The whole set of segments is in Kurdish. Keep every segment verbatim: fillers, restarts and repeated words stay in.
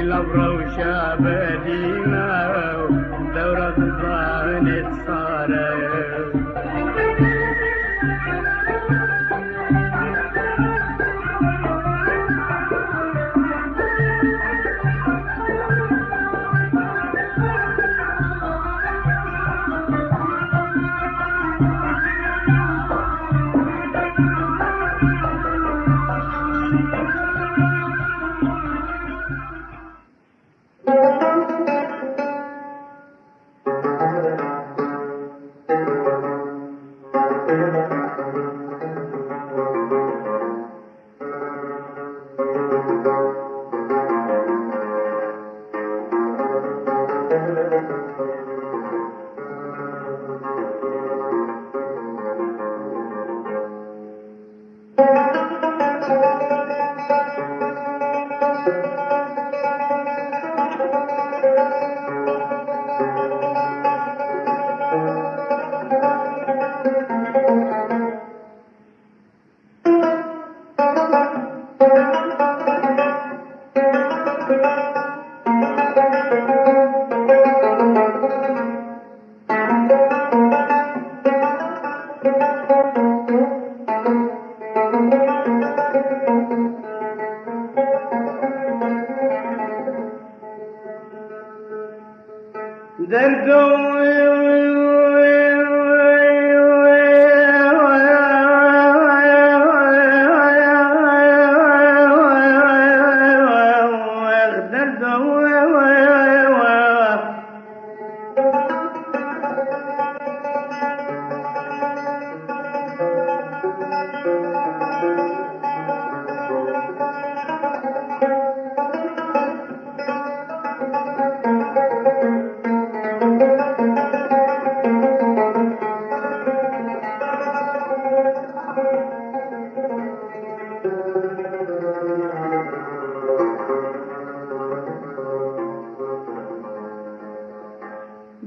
Lav rewşa bedî me, dewra zimanê sare. Derdo, derdo.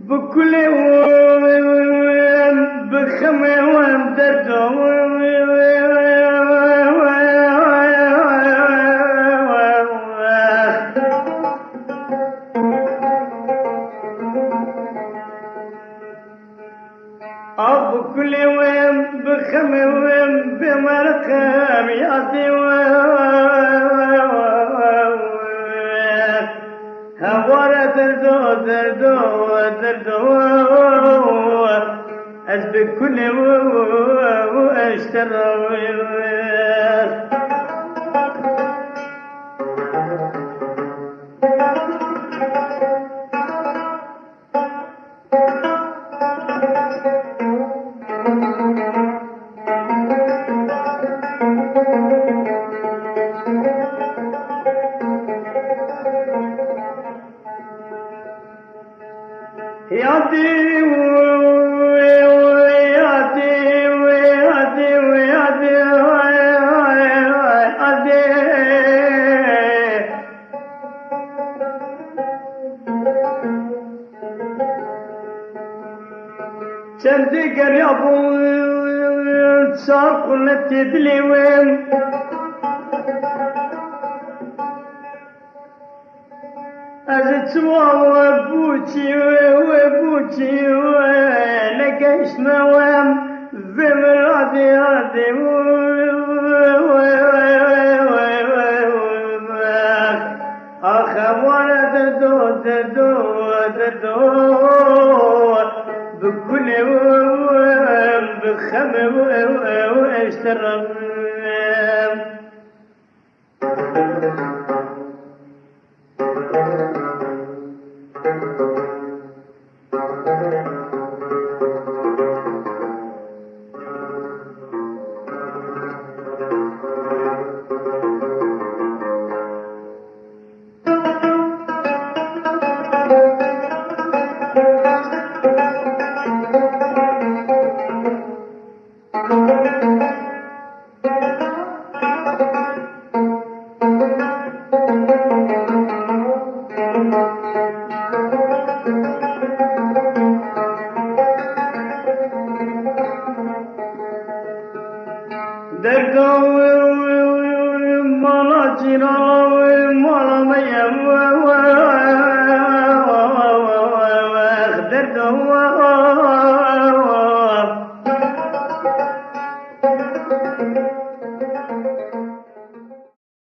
Bi kulê û bi xemê û derdo. Av bi kulê wê, bi xemê wê, bê merqem yadê wê. Heware derdo, derdo, derdo. Ez bi kulê wê, wê, wê, ez te re wê. Yadî wê, yadî wê, yadî wê, yadî wê, yadî. Çendê geriyabû çar xunetê dilê wê. Ez çima we bûçî wê, wê bûçî wê, negeştme we, vê miradê yadê wê. Axe ware derdo, derdo, derdo, bi kulê wê, bi xemê wê, wê, wê, ez te re. Derda wê, mala cîrana wê, mala me ye.